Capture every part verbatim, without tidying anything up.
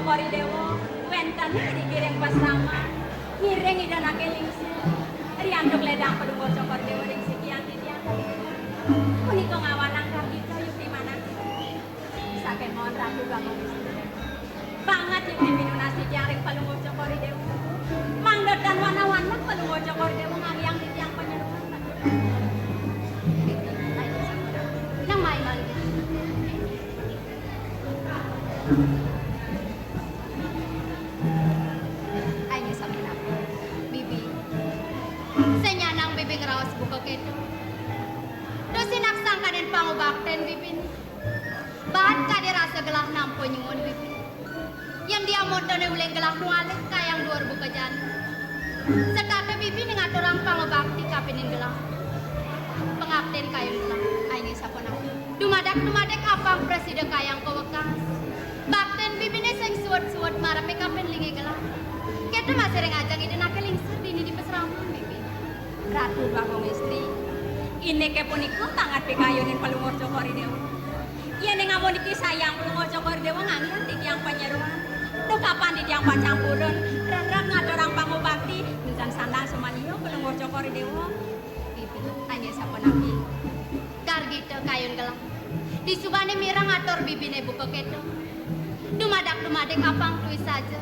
Cokor I Déwa wénten ring pasraman, ngiring Ida Anaké Lingsir. Riantuk lédang Palungguh Cokor I Déwa ring sikian titiang. Punika ngawanang kargita yukti manah. Sakémaon Ratu Bagong Istri. Banget yukti pinunas titiang ring Palungguh Cokor I Déwa. Mangda tan wanah-wanah Palungguh Cokor I Déwa nganggéang titiang panyeroan. Nang mai manggi. Ai, nggih sampun ampun. Bibi. Sing nyanang Bibi ngraos buka kéto. Tusing naksangkanin pangubaktin Bibiné. Baat kadi rasa gelah nampa nyuun Bibi. Yén diamontoné uling gelah nualih kayang duur buka jani. Setata Bibi ngaturang pangubakti kapining gelah. Pangabdian kayun gelah. Ai, nggih sampun ampun. Dumadak-dumadik apang prasida kayang kawekas. Baktin Bibiné sing suud-suud marep kapin linggih gelah. Kéto masih ring ajeng Ida Anaké Lingsir dini di pasraman, Bibi. Ratu Bagong Istri, indiké punika banget pikayunin Palungguh Cokor I Déwa. Yéning amoniki sayang Palungguh Cokor I Déwa nganggéang titiang panyeroan. Duh kapan titiang pacang purun, rereg ngaturang pangubakti, nénten sandang sumaniya Palungguh Cokor I Déwa. Bibi, tanya sapunapi? Gargita kayun gelah. Disubané mireng atur Bibiné buka kéto. Dumadak-dumadik apang tuis saja.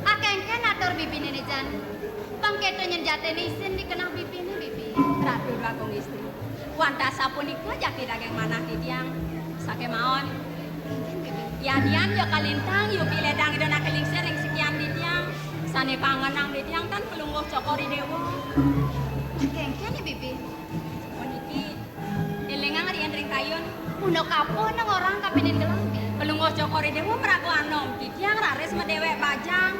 Akéngkén atur Bibiné né jani. Pang kéto nyén jatiné isin di keneh Bibiné, Bibi. Ratu Bagong Istri. Wantah sapunika jati daging manah titiang. Sakémaon. Yadian ya kalintang, yukti lédang Ida Anaké Lingsir ring sikian titiang. Sané kangenang titiang tan Palungguh Cokor I Déwa. Kénkén, Bibi. Puniki, élingang riin ring kayun. Punaka apa nang orang kapining gelah, Bibi? Palungguh Cokor I Déwa maraga anom, titiang raris madéwék bajang.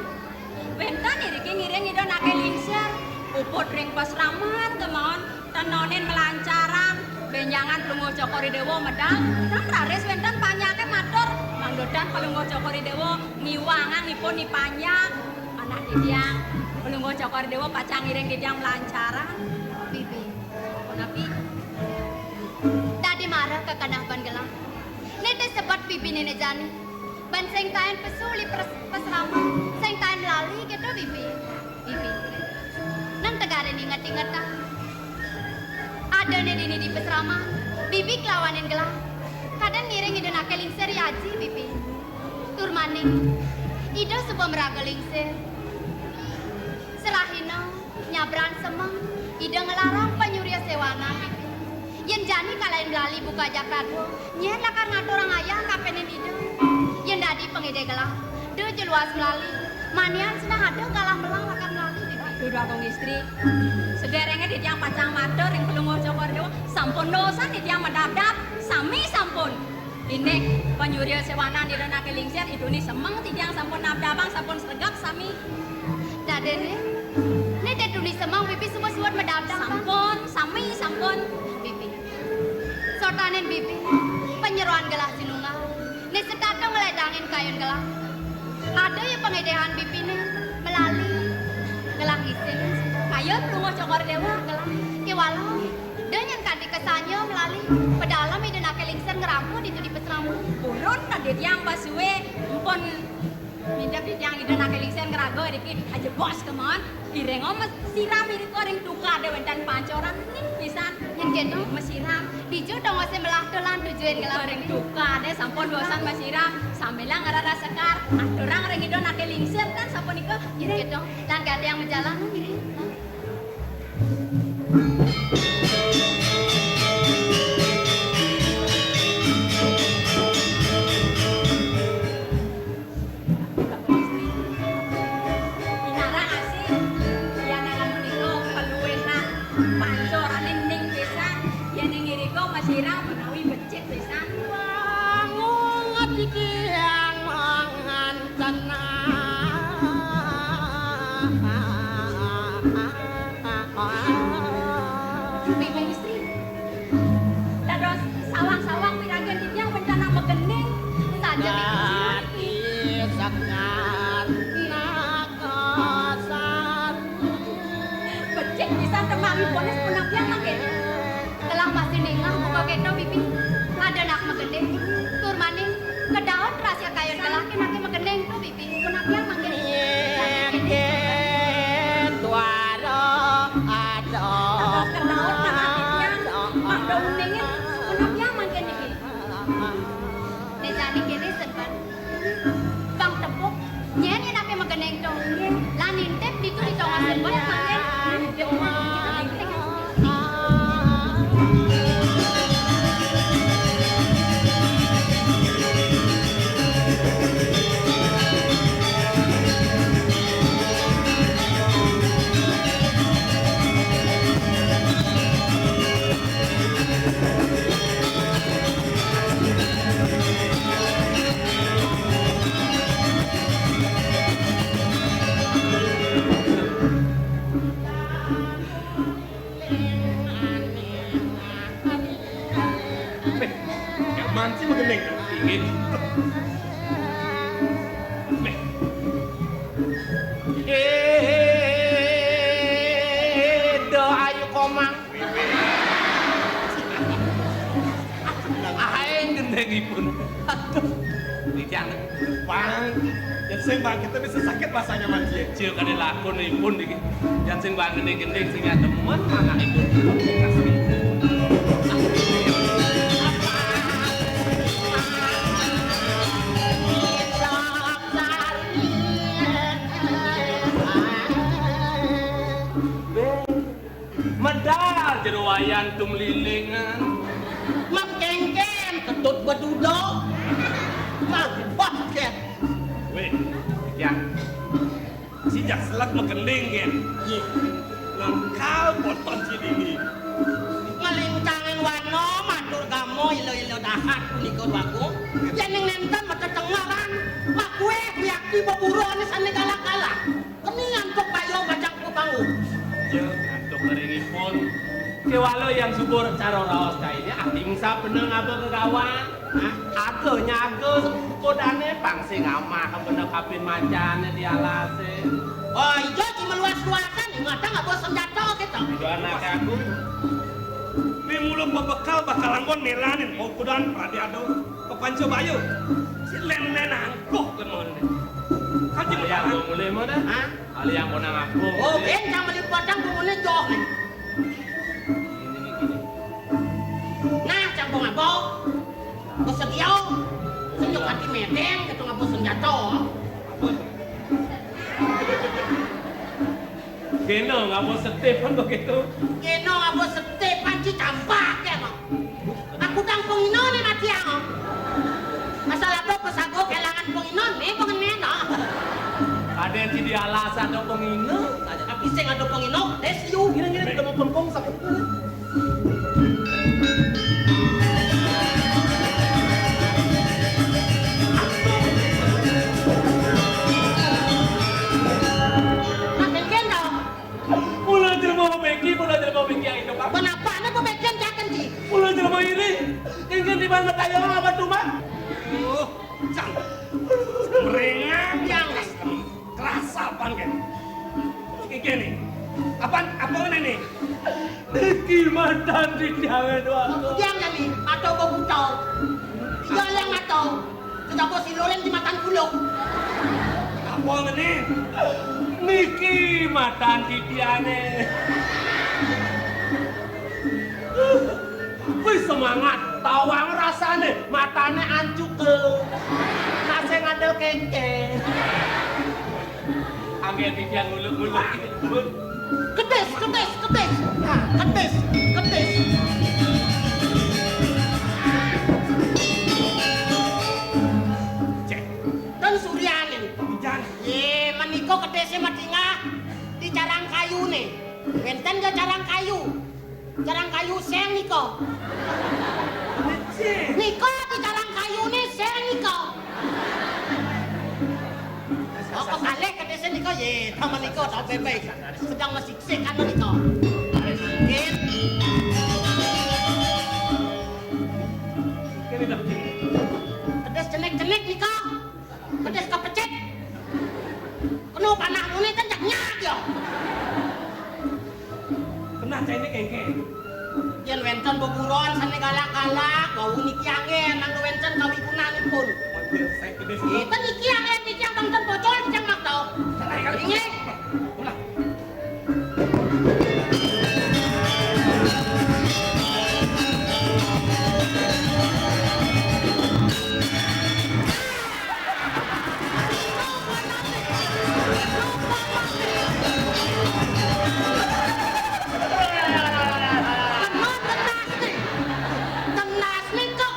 Wénten iriki ngiring Ida Anaké Lingsir, puput ring pasraman kémaon, tenonin malancaran, bénjangan Palungguh Cokor I Déwa medal, tan raris wénten panjaké matur, mangda tan Palungguh Cokor I Déwa ngiwangang ipun i panjak. Anak titiang, Palungguh Cokor I Déwa pacang ngiring titiang malancaran. Bibi. Punapi? Dadi mara ka keneh ban gelah. Né té sebet Bibiné né jani. Ban sing taén pesu uli pres-, pasraman, sing taén lali kéto, Bibi. Bibi. Nang tegaré inget-ingetang. Adané dini di pasraman, Bibi kalawanin gelah. Kadén ngiring Ida Anaké Lingsir aji, Bibi. Tur maning, Ida suba maraga lingsir. Serahina nyabran semeng, Ida nglarang panyurya séwanan. Yén jani kalahin lali buka jagat, nyén lakar ngaturang ayah kapining Ida. Yén dadi pangidih gelah, da ja luas melali. Manian sinah ada galah melah lakar melali, Bibi. Duh, Agung Istri. Sadéréngé titiang pacang matur ring Palungguh Cokor I Déwa, sampun dosan titiang madabdab, sami sampun. Indik panyurya séwanan Ida Anaké Lingsir, i tuni semeng titiang sampun nabdabang, sampun sregep sami. Dadiné, né té tuni semeng Bibi suba suud madabdab. Sampun, sami sampun. Bibi. Sotanin Bibi, panyeroan gelah sinunggal. Né setata ngledangin kayun gelah. Ada ya pangidihan Bibiné, melali. Gelah ngisin. Kayun Palungguh Cokor I Déwa. Gelah. Kéwala. Da nyén kanti kasanya melali, pedalem Ida Anaké Lingsir ngraga ditu di pasraman. Purun, kadén tiang pasué, mpun midep titiang Ida Anaké Lingsir ngraga iriki, ajebos kémaon, iringa masiram irika ring tukadé wénten pancoran, ning pisan. Nyén kéto? Masiram. Dija tongosé melah to lan tujuin gelah. Ring tukadé sampun dosan masiram, sambilang ngrara sekar, aturang ring Ida Anaké Lingsir kan sapunika. Nyén kéto? Lan gati yang majalan, ning. Inarang asih, yan anak menika kaluwihan pancorané ning pisan, yan ing irika masiram menawi becik pisan. Wangun titiang manganten. Bibi Istri. Dados sawang-sawang piragan titiang bencana magending. Saja, Bibi. Gati sekar nakasan. Becik pisan tembang ibuné sapunapian mangkin. Gelah masih ningeh buka kéto, Bibi. Ada nak magending. Tur maning, kedaon rahasia kayun gelah ké naké magending to, Bibi. Sing magending. Inggih. Meh. Edo ayu komang. Aing gendengipun. Aduh. Rijang. Bang, yén sing bangkit tapi sesakit rasanya, Mas, ya. Cil kadé lakonipun niki. Yén sing bangkit gending sing nyademen, anak ibu. Medal jero wayan tum lilingan. Mengkengken ketut bedudo. Mah bos kén. Wéh, ya. Si jak selak magending kén. Iya. Ngangkal poton si dini. Ngelingkangin wano matur gamo ilo-ilo dahat punika wagung. Yén ning nénten matetengeran, makuwé yakti beburon sané galak-galak. Keni antuk bayo bajang pepanggung. Ya, antuk keringipun. Kéwala yang subur cara raos kaini ati misa beneng aba gegawan. Hah? Aga nyaga kodané pang sing amah beneng kapin macané di alasé. Oh, ijo di meluas-luasan, matang aba senjata kita. Ijo anak aku. Mimula bebekel bakal anggon melanin kokudan pradiado. Kepanca baya. Si lén-lén angkuh lemon. Kaji yang mutang. Mau mulai mana? Hah? Ali yang mau nang aku. Oh, ben yang melibatang pemune joh. Ini, ini, ini. Nah, campung abau. Besedia. Senyum hati medeng, gitu ngabau senjata. Kena ngapa setip kan begitu? Kena ngapa setip kan dicampak ya, Mak. Aku tang pengino nih mati ya, Mak. Asal ada pesago kelangan pengino nih pengennya, no. Ada yang di alas ada pengino, ada tapi sing ada pengino, des you. Gini-gini kita mau pengkong sakit. Nah, kengken dong. Mula jelema memeki, mula jelema memeki ayo, Pak. Kenapa nih pemikiran jaken, Ji? Mula jelema iri, kengken di mana kaya apa tuh, Pak? Oh, cang. Ringan. Cang. Kerasa apaan, Ken? Iki nih. Apaan, apa ngene nih? Iki matan di tiangan, Pak. Tiang kami, atau bebuta. Iya, yang atau. Kenapa si Loren di matan pulau? Apa ngene? Niki matan di tiane. Wis semangat, tawang rasane, matane ancuke. Nase ngandel kengkeng. Angge titiang nguluk-nguluk. Ketis, ketis, ketis. Nah, ketis, ketis. Cek. Dan Suryanin. Jan. Ye, menika ketise medingah di carang kayune. Wenten ya carang kayu. Carang kayu seng nika. Nika di carang kayune seng nika. Oh, kekalih ketise nika ye, taman nika tak bebek. Sedang masih sik anu nika. Nggih. Kene dah. Ketis cenik-cenik nika. Ketis kepecet. Kena panah muni ten jak nyak ya. Kena cai ini kengke. Yen wenten beburon sane galak-galak, bau niki angin, nang wenten kawigunan pun. Waduh, saya gede sih. Kita niki angin, niki yang bangten bocor, yang mak tau. Saya kali ini. Inggih. Ulah. Tenas nih kok.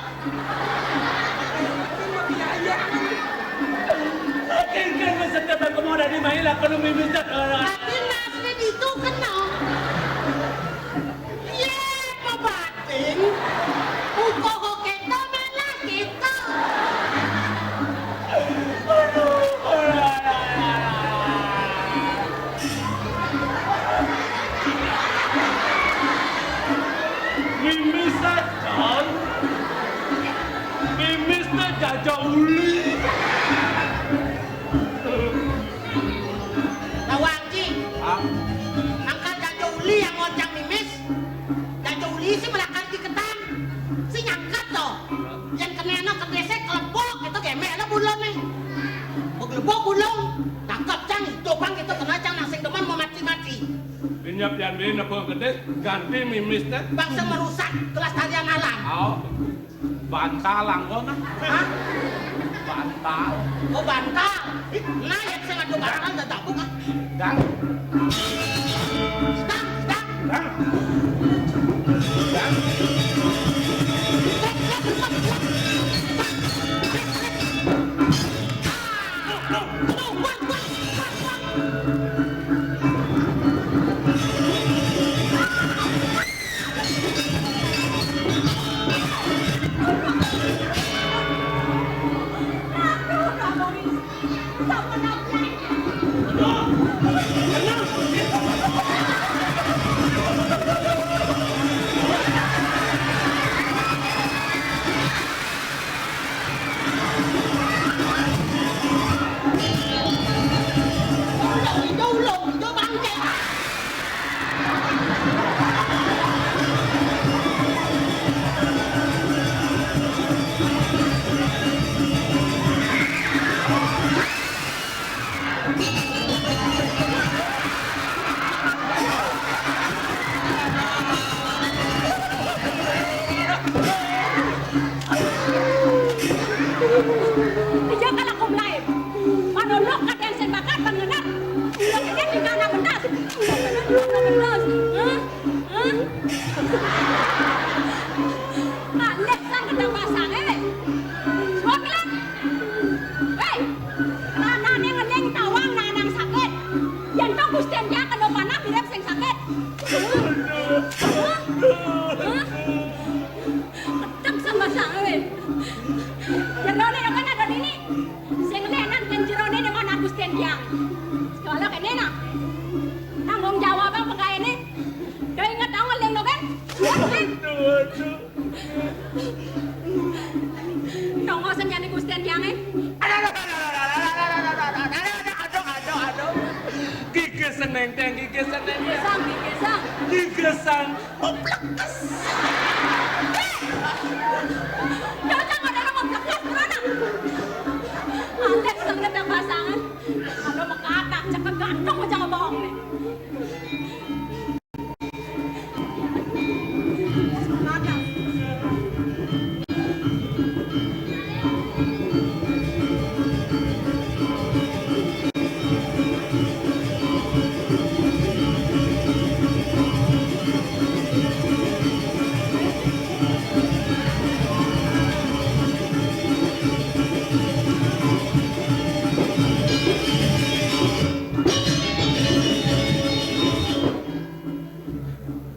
Kengken maksudnya bang kamu ada di main lah kalau mimpi tak. Tapi nasne ditu kena. Ye, pebatin. Ukoho keto malah keto. Mimi sadar. Jaja uli. Tawang, Ci. Hah? Angkat jaja uli yang ngoncang mimis. Jaja uli sih melakar di ketang. Si nyangkat to. Yang kena no kedesek kelepok itu gemek lo bulon nih. Begelebok bulong. Tangkap cang, dobang itu kena cang nang sing demen mau mati-mati. Binyap yang di nepuk gedis, ganti mimis teh. Bangsa merusak kelestarian alam. Oh. Bantal angkona. Hah? Bantal. Oh, bantal. Nah, yang saya ngadu bantal, udah tabung, ah. Dang. Dang, dang. Dang. Dang. Iya, kalau aku mulai. Manulung kadang sing bakat, bang, ngenap. Udah ini di mana pentas? Udah ini di mana pentas? Hah? Hah? Alih sang gedang pasang, eh. Suap, Lan. Hei, ranane ngening tawang nanang sakit. Yen to Gusten Hyang kena panah mirip sing sakit. Hah? Hah? Ketek sang pasang, eh. Jerone yo kan ada dini. Sing lenan kan jerone dengan Gusten Hyang. Sekolah kene nah. Tanggung jawab apa kayak ini? Udah inget tau ngeling no kan? Aduh, aduh. Nongo sing nyani Gusten Hyang, eh. Aduh, aduh, aduh, aduh. Gigi seneng teng, gigi seneng teng. Gigi sang, gigi sang. Gigi sang. Oplekes. Cocok ada lo oplekes, mana? Alih sanget yang pasangan. Kalau mekata, cekek gantung aja ngebohong nih.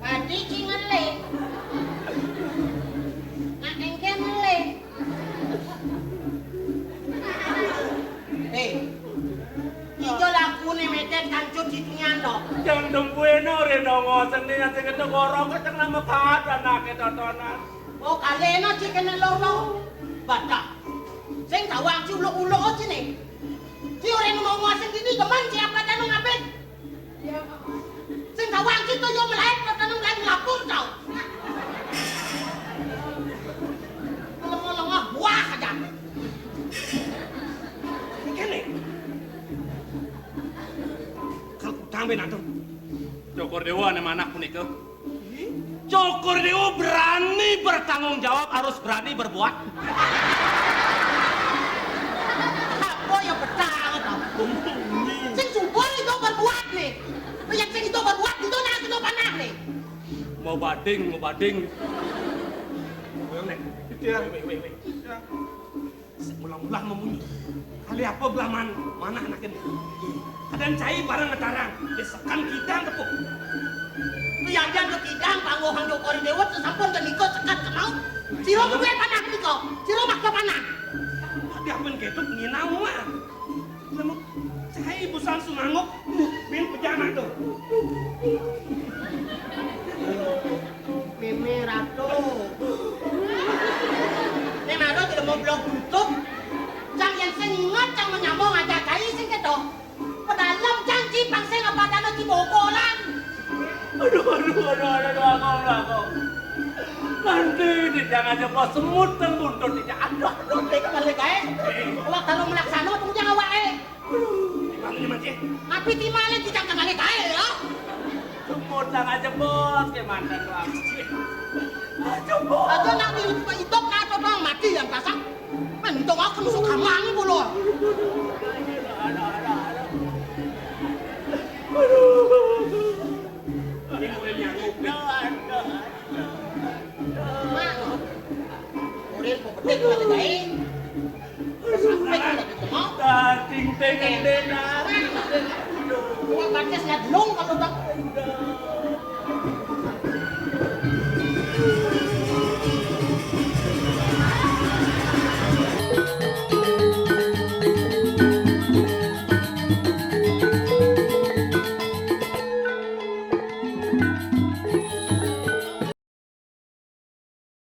Ati ki ngelih. Nak engke ngelih. Eh, ijo lakune metet kancut ditunyan to. Jang dempuene ore nongo seni ati kete gorong keceng nama kaat anake totonan. Oh, kalena ci kene loro. Badak. Sing tawang ci uluk-uluk sini. Ci ore nongo sing dini demen ci apa tanu ngabin. Sing tawang kita yo melahir, pertama melahir melapur tau. Lengah-lengah buah aja. Ini kene. Kalau utang ben atuh. Cokor Dewa ane manah punika. Cokor Dewa berani bertanggung jawab, harus berani berbuat. Apa ya betah tau? Sing subur itu berbuat nih. Yang sing itu berbuat itu nah kena panah nih. Mau bading, mau bading. Weh, weh. Iya. Weh, weh, weh, weh. Iya. Sing ulang-ulang memunyi. Kali apa belah man-, manah anakin? Kadang cai barang ngetarang, disekan kidang tepuk. Piandian ke kidang, panggo hang Cokor Dewa, sesampun ke niko sekat ke mau. Sira kuwi panah niko, sira maksa panah. Tadi apa ketuk nginau mah? Lemu, cai busan sumanguk, bin pejana tuh. Meme Ratu. Ini Ratu tidak mau blok tutup. Aduh, aduh, aduh, aduh, aku, aduh, aku. Nanti di jangan jebos semut dan buntut di jangan. Aduh, aduh, dia kembali kae. Wah, kalau melaksana, tunggu jangan wae. Gimana nih, Mas? Tapi timane di jangan kembali kae, ya. Semut jangan jebos, gimana tuh, aku? Jebos. Aja nak di itok, nak todong mati yang pasang. Mentong aku nusuk kamang kulo. Aduh, aduh, aduh, aduh. Aduh. Ini kuwi nyangkut. Mak. Kurir kok gedhe kuwi gawe. Sampai kuwi lagi tengok. Daging pengen dena. Kuwi pakai selat belum kalau tak.